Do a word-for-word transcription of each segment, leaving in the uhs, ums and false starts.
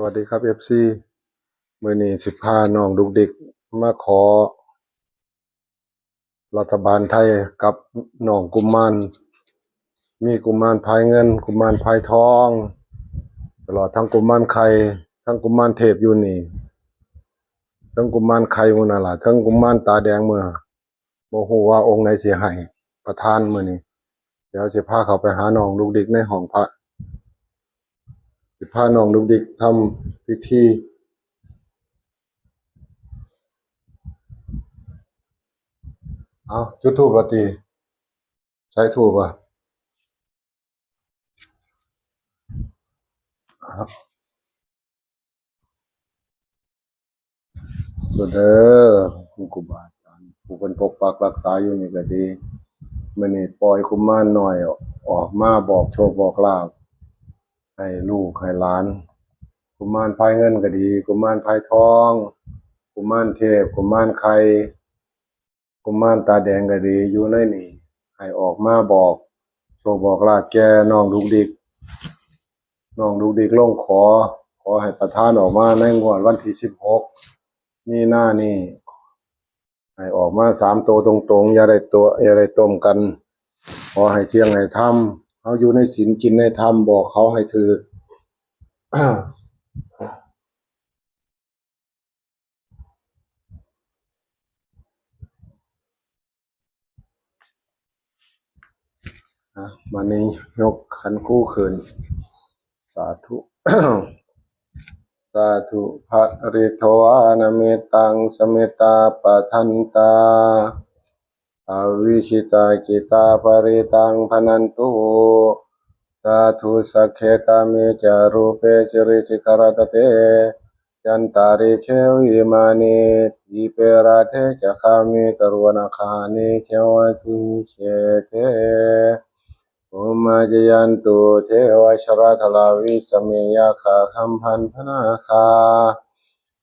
วัสดีครับ เอฟซี มื้อนี้สิพาน้องดุกดิกมาขอรัฐบาลไทยกับน้องกุมาร มีกุมารพายเงิน กุมารพายทอง ตลอดทั้งกุมารไข่ ทั้งกุมารเทพอยู่นี่ ทั้งกุมารไข่หมู่นั่นล่ะ ทั้งกุมารตาแดงเมื่อ บ่ฮู้ว่าองค์ไหนสิให้ประทานมื้อนี้ เดี๋ยวสิพาเข้าไปหาน้องดุกดิกในห้องพระ สิพาน้องดุกดิกทำพิธี เอา จุดธูปละติ ใช้ธูปอ่ะ ครับ เด้อ คุณครูบาอาจารย์ ผู้เพิ่นปกปักรักษาอยู่นี่ก็ดี มื้อนี้ปล่อยกุมารน้อยออกมาบอกโชคบอกลาภให้ลูกให้หลาน กุมารพายเงินก็ดี กุมารพายทอง กุมารเทพ กุมารไข่ กุมารตาแดงก็ดี อยู่ในนี่ ให้ออกมาบอกโชคบอกลาภแก่น้องดุกดิก น้องดุกดิกลงขอ ขอให้ประทานออกมาในงวดวันที่สิบหก มีนานี่ ให้ออกมาสามตัวตรงๆ อย่าได้ตัว อย่าได้ต้มกัน ขอให้เที่ยงให้ธรรม เฮาอยู่ในศีลกินในธรรม บอกเขาให้ถืก อ่ะ มานี่ยกขันครูขึ้น สาธุ สาธุ ปริตวานะเมตัง สเมตตาปะทันตา อวิชิตาจิตาปริตังพะนันตุ สาธุ สักเคกาเมจะรูปเปสิริสิขารตะเต จันตาริเควิมาเน ทีเปราเทจะคาเมตะรุวนาคาเนเขวะตุนิเชเต ภูมาจยันตุเทวะชรทลาวิสเมยาคาคัมพันพนาคา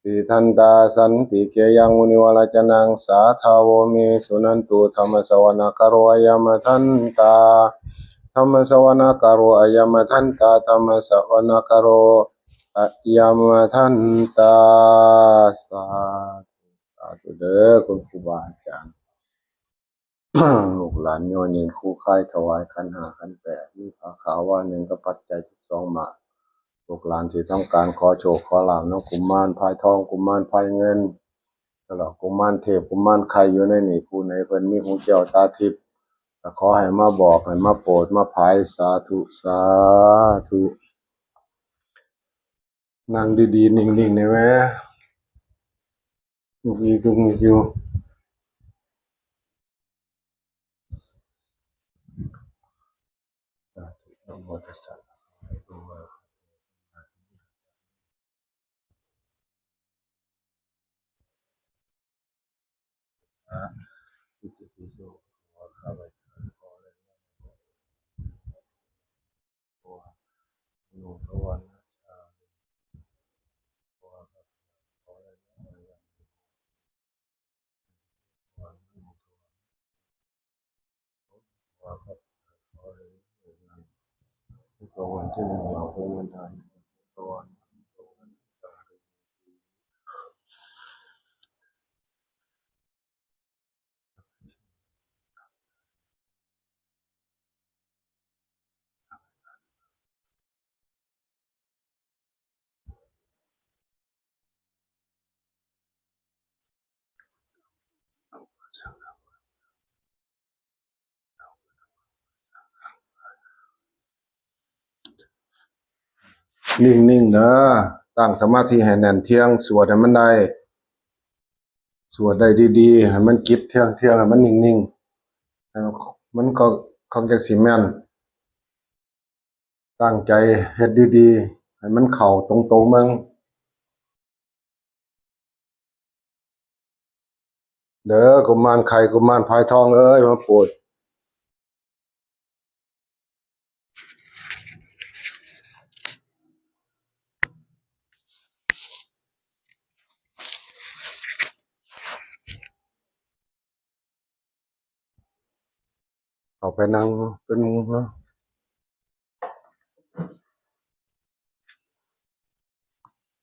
ติทันตาสันติเกยังมุนิวรจนังสาทาโวเมสุนันตุ ธรรมสวนาคาโรอะยามะทันตา ธรรมสวนาคาโรอะยามะทันตา ธรรมสวนาคาโรอะยามะทันตา สาธุ สาธุเด้อคุณครูบาอาจารย์ ลูกหลานย่อยืนคู่ค่ายถวายขันห้าขันแปด มีผ้าขาวว่าหนึ่งกับปัจจัยสิบสองบาท ลูกหลานที่ต้องการขอโชคขอลาภนำกุมารพายทองกุมารพายเงิน ตลอดกุมารเทพกุมารไข่อยู่ในนี่ ผู้ไหนเพิ่นมีหูแก้วตาทิพย์ ก็ขอให้มาบอกให้มาโปรดมาผาย สาธุ สาธุ นั่งดีๆ นิ่งๆ ได้ไหม ลุกอีกลุกอีกอยู่ สาธุ นะโมตัสสะ ภะคะวะโต อะระหะโต สัมมาสัมพุทธัสสะ อิติปิโส ภะคะวะ ข้าพเจ้าขอเลยนะ ขอเลยนะ ขอเลยนะ ขอเลยนะ ขอเลยนะ นิ่งๆ เด้อ ตั้งสมาธิให้แน่นเที่ยง สวดให้มันได้ สวดได้ดีๆ ให้มันจิตเที่ยงๆ ให้มันนิ่งๆ ให้มัน มันก็ ก็จั่งสิแม่น ตั้งใจเฮ็ดดีๆ ให้มันเข้าตรงๆ เบิ่ง เด้อ กุมารไข่ กุมารพายทองเอ้ย มาโปรด เอาไปนั่งเป็นหมู่เนาะ เ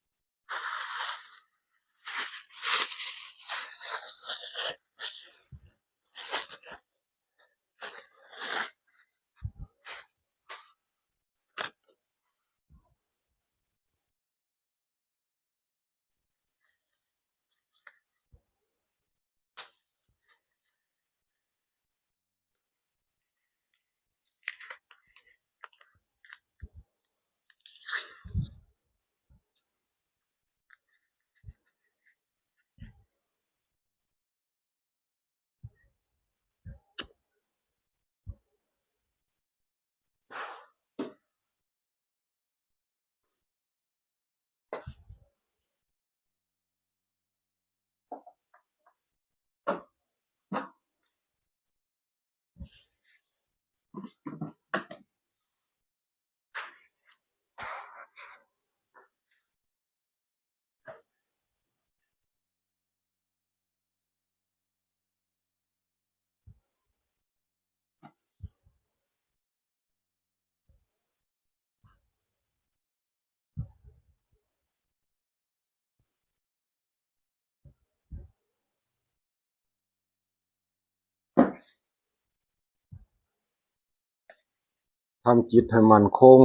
ทำจิตให้มั่นคง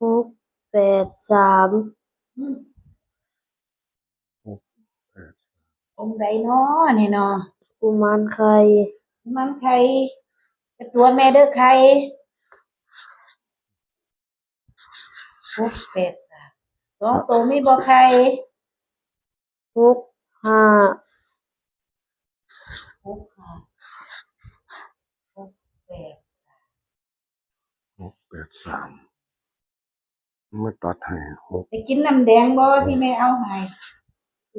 หกแปดสาม องค์ใดน้อนี่เนาะ กุมารไข่ กุมารไข่ ไปตัวแม่เด้อไข่ หกแปดสาม สองตัวมีบ่ไข่ หกห้า หกห้า หกแปด หกแปดสาม มาตัดให้หก ได้กินน้ำแดงบ่ที่แม่เอาให้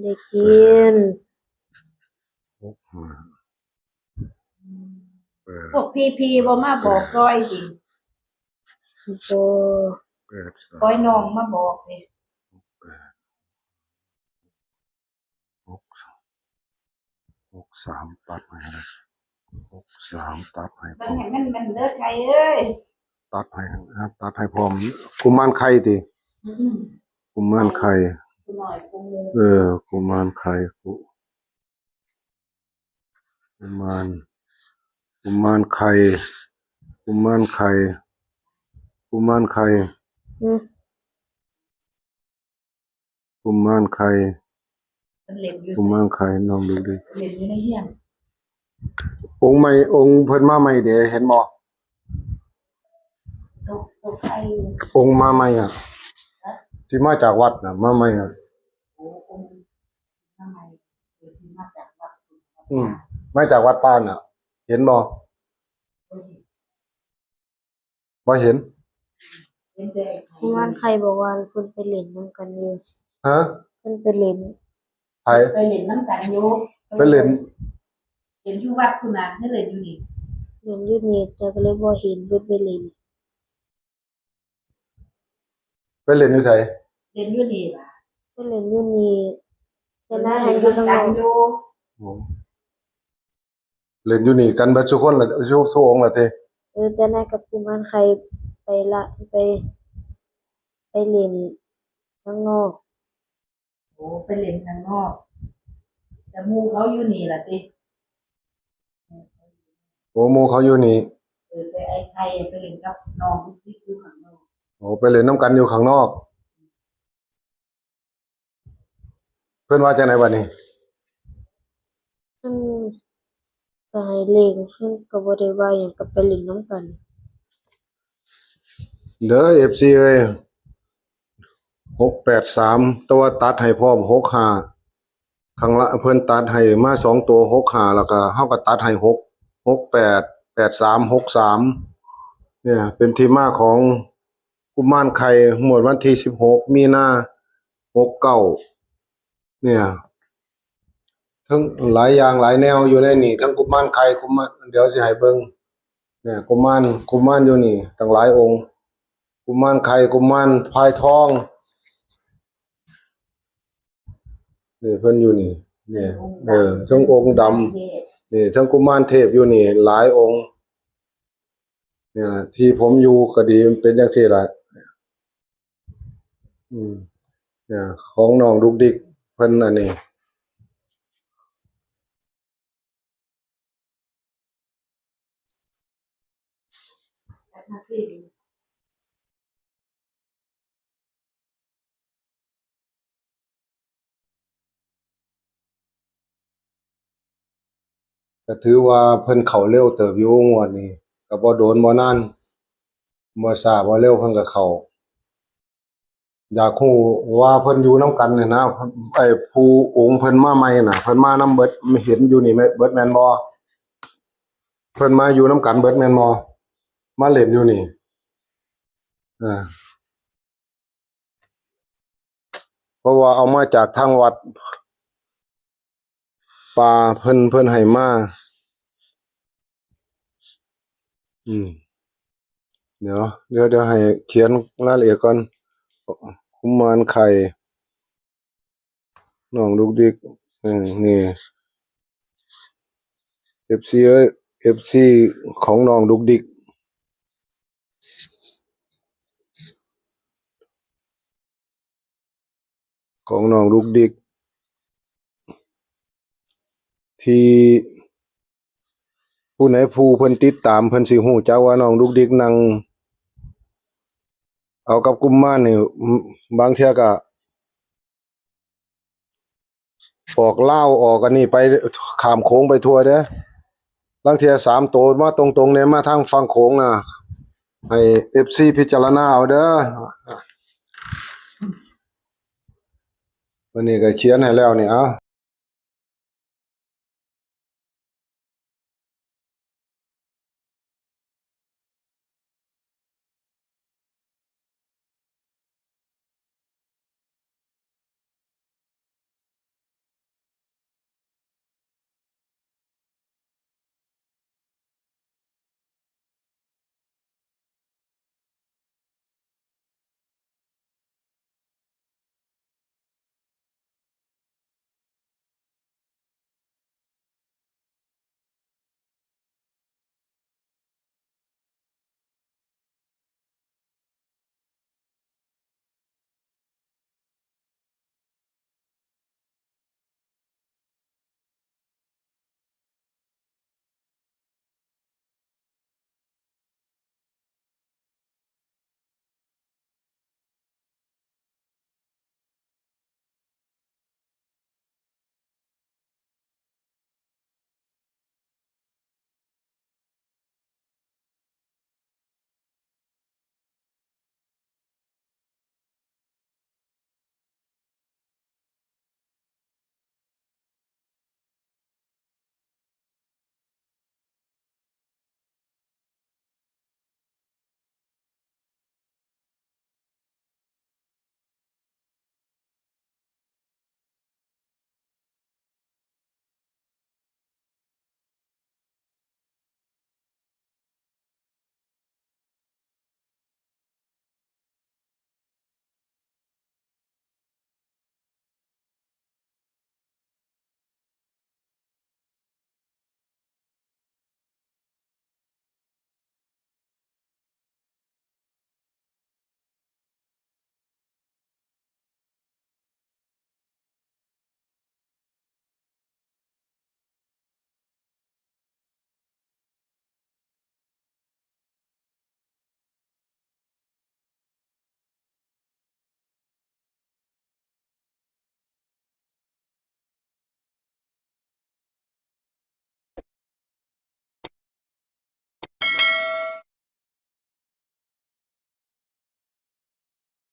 ได้กิน หกห้า แปด พวกพี่ๆบ่มาบอกก้อยสิ บ่ แปดสาม ก้อยน้องมาบอกเลย แปด หก หกสาม ตัดให้นะ หกสาม ตัดให้พร้อม มันให้มัน มันเด้อไทยเอ้ย ตัดให้นะ ตัดให้พร้อม กุมารไข่ติ อืม กุมารไข่ กุมารไข่ เออ กุมารไข่ กุ กุมาร กุมารไข่ กุมารไข่ กุมารไข่ อืม กุมารไข่ เพิ่นเล่นอยู่ กุมารไข่ น้องดูดิ เล่นอยู่ในเฮือน องค์ใหม่ องค์เพิ่นมาใหม่เด้ เห็นบ่ ตัว ตัวไข่ องค์มาใหม่อะ ฮะ ที่มาจากวัดน่ะ มาใหม่อะ โอ้ องค์มาใหม่ เดี๋ยวที่มาจากวัด อืม มาจากวัดป่าน่ะ เห็นบ่ บ่เห็น บ่เห็น กุมารไข่บอกว่าเพิ่นไปเล่นนำกันอยู่ ฮะ เพิ่นไปเล่น ไผ ไปเล่นนำกันอยู่ ไปเล่น เล่นอยู่วัดพุ้นน่ะ หรือเล่นอยู่นี่ เล่นอยู่นี่ แต่ก็เลยบ่เห็นเพิ่นไปเล่น ไปเล่นอยู่ไส เล่นอยู่นี่ล่ะ ไปเล่นอยู่นี่ แต่นายหันอยู่ข้างนอก เล่นอยู่นำกันอยู่ โอ้ เล่นอยู่นี่กันเบิดซุคนล่ะ ซุ ซุองค์ล่ะติ เออ แต่นายกับกุมารไข่ไปละ ไป ไปเล่นข้างนอก โอ้ ไปเล่นข้างนอก แต่หมู่เขาอยู่นี่ล่ะติ โอ้ หมู่เขาอยู่นี่ เออ แต่ไอ้ไข่ไปเล่นกับน้องที่อยู่ข้างนอก โอ้ ไปเล่นนำกันอยู่ข้างนอก เพิ่นว่าจั่งใดบัดนี้ เพิ่นก็ให้เลข เพิ่นก็บ่ได้ว่าหยัง ก็ไปเล่นนำกัน เด้อ เอฟซี เอ้ย หกแปดสาม แต่ว่าตัดให้พร้อม หกห้า ข้างละ เพิ่นตัดให้มาสองตัว หกห้า แล้วก็เฮาก็ตัดให้ หก หกแปด แปดสาม หกสาม เนี่ย เป็นที่มาของกุมารไข่ งวดวันที่สิบหก มีนา หกเก้า เนี่ย ทั้งหลายอย่างหลายแนวอยู่ในนี่ ทั้งกุมารไข่ กุมาร เดี๋ยวสิให้เบิ่ง เนี่ย กุมาร กุมารอยู่นี่ ตั้งหลายองค์ กุมารไข่ กุมารพายทอง นี่เพิ่นอยู่นี่ เนี่ย เออ ทั้งองค์ดำ นี่ ทั้งกุมารเทพอยู่นี่ หลายองค์ เนี่ยล่ะ ที่ผมอยู่ก็ดี มันเป็นจั่งซี้ล่ะ อืม เนี่ย ของน้องดุกดิก เพิ่นอันนี้ ก็ถือว่าเพิ่นเข้าเร็วเติบอยู่งวดนี้ ก็บ่โดนบ่นาน บ่ช้าบ่เร็วเพิ่นก็เข้า อยากรู้ว่าเพิ่นอยู่นำกันเนี่ยนะ ไอ้ผู้องค์เพิ่นมาใหม่น่ะ เพิ่นมานำเบิด เห็นอยู่นี่เบิดแม่นบ่ เพิ่นมาอยู่นำกันเบิดแม่นบ่ มาเล่นอยู่นี่ อ่า เพราะว่าเอามาจากทางวัดป่า เพิ่น เพิ่นให้มา อืม เดี๋ยว เดี๋ยว เดี๋ยวให้เขียนรายละเอียดก่อน กุมารไข่ น้องดุกดิก เออ นี่ เอฟซี เอ้ย เอฟซี ของน้องดุกดิก ของน้องดุกดิก ที่ผู้ใดผู้เพิ่นติดตาม เพิ่นสิรู้จักว่าน้องดุกดิกนั่งเอากับกุมารนี่ บางเทื่อก็ ออกลาวออกอันนี้ไป ข้ามโขงไปทั่วเด้อ ลางเทื่อสามตัวมาตรงๆเนี่ย มาทางฝั่งโขงน่ะ ให้ เอฟซี พิจารณาเอาเด้อ วันนี้ก็เขียนให้แล้วนี่ เอา